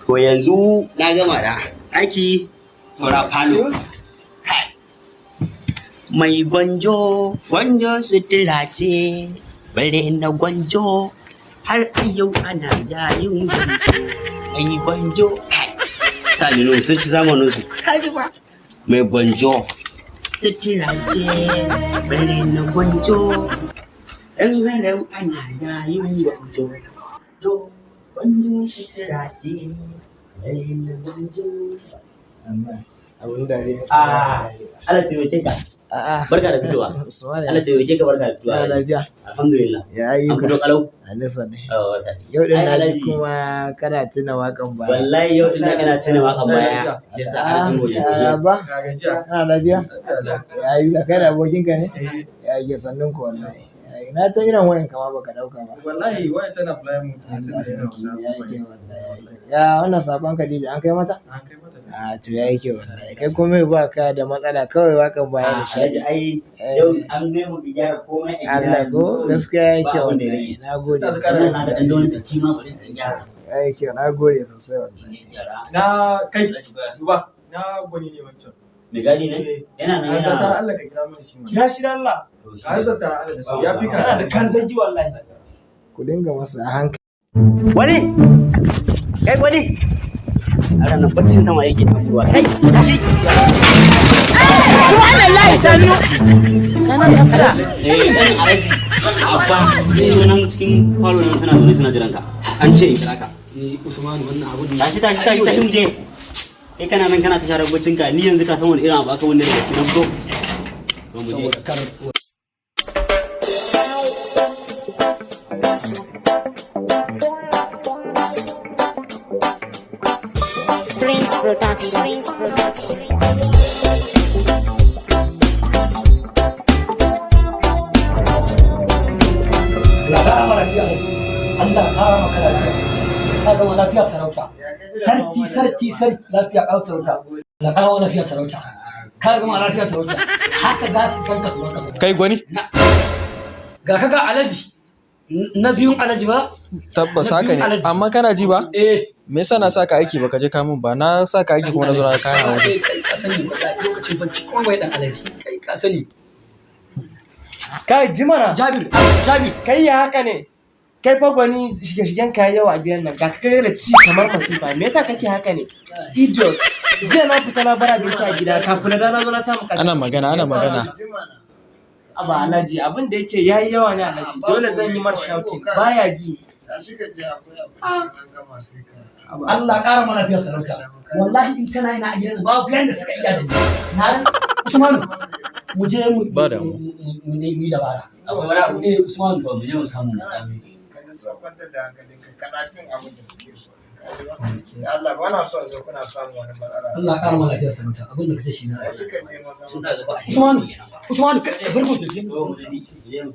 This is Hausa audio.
To yanzu na gama da ɗaki, saura falo. Kai. Mai gwanjo, gwanjo sutura ce, bare na gwanjo, har a yau ana yayin gwanjo. Mai gwanjo, kai. Ta nuna sun ci zamanin su. Kaji ba. Mai gwanjo, sutura ce, bare na gwanjo, ɗan haram ana yayin gwanjo. To, gwanjo sutura ce, bare na gwanjo. Amma abun dariya. Ah, Allah taimake ka. A'a. Barka da fitowa. Usman Allah taimake ka, barka da fitowa. Ya lafiya. Alhamdulillah. Ya An ayyuka. fito kalau. Alisa ne. Oh, barka. Yau din Ai, na ji Alhaji. kuma kana tuna wakan baya. Wallahi yau din nan ina tuna wakan baya. Yasa har Ah, kan gobe. ya ba. Ya gajiya. Kana lafiya? Ya ayyuka, kai da abokinka ne? Ya ke sannun ku wallahi. Ya, na ta irin wayan kama baka dauka ba. Wallahi waya tana fly mode. Allah sarki, ya yi kyau wallahi. Ya yi kyau. Ya wannan sakon Khadija an kai mata? An kai mata. A to ya yi kyau wallahi. Kai kuma ba ka da matsala, kawai wakan baya Ah, da shaɗi. Alhaji, ai yau an ga mu gyara komai a gida. Allah ko gaskiya ya yi Ba kyau abin da ya wallahi. rage. Na gode Ina sosai. Sannan na da ɗan wani datti ma bari in gyara. Ya yi kyau, na gode sosai wallahi. In gyara. Na kai duba na gwani ne wancan. Mai gadi ne? Yana nan An zartar yana. Allah ka kira mana shi. Kira shi da Allah. An zartar Allah da sau ya fi ka. Kana da kan zargi wallahi. Ku dinga masa a hankali. Wani! Kai wani! A ranar baccin sama yake tabuwa. Kai, tashi! Subhanallah, sannu. Eh, ɗan Alhaji, Abba, sun zo nan cikin falo nan suna zaune suna jiran ka. An ce in kira ka. Ni Usmanu, wannan abu ne. Tashi, tashi, tashi, tashi mu je. Kai kana nan kana ta share baccin ka, ni yanzu ka san wani irin abu aka wanda daga cikin fito. To mu je. Saboda kar Prince Production. Prince Production. Allah ƙara maka lafiya. Allah ƙara maka lafiya. Ka gama lafiya sarauta. Sarki, sarki, sarki, lafiya ƙarar sarauta. Allah ƙara maka lafiya sarauta. Ka gama lafiya sarauta. Haka za su ganka su ganka sarauta. Kai gwani? Ga ka ga Alhaji. Na biyun Alhaji ba? Tabbas Na haka biyun ne. Alhaji. Amma kana ji ba? Eh. Me yasa na saka aiki baka je ka mun ba? Na saka aiki kuma na zo na kayan a waje. Kai ka sani wallahi lokacin ban ci komai dan Alhaji. Kai ka sani. Kai ji mana. Jabir, Jabir. Kai ya haka ne? Kai fa gwani, shige-shigen ka yawa a gidan nan. Ga ka da ci kamar masifa. Me yasa kake haka ne? Idiot. Jiya na fita na bar abinci a gida, kafin na dawo na zo na samu kaji. Ana magana, ana magana. Aba Alhaji, abin da yake yayi yawa ne Alhaji. Dole zan yi mar shouting. Baya ji. Tashi ka je, akwai abinci, an gama sai ka. Allah ƙara mana lafiya sarauta. Wallahi in kana yana a gidan nan babu yanda suka iya da ni. Na Usmanu, mu je mu Ba damuwa. mu nemi dabara. Akwai wani abu? Eh, Usmanu. To mu je mu samu. Kana ji, ka ji so kwantar da hankalinka, kana bin abin da suke so. Ka ji ba? Da Allah ba na so in ga kuna samun wani matsala. Allah ƙara mana lafiya sarauta. Abin da kace shi na. Tashi ka je maza. Sun ta gaba. Usmanu, Usmanu, kai bar mu tafi. To mu je mu je mu.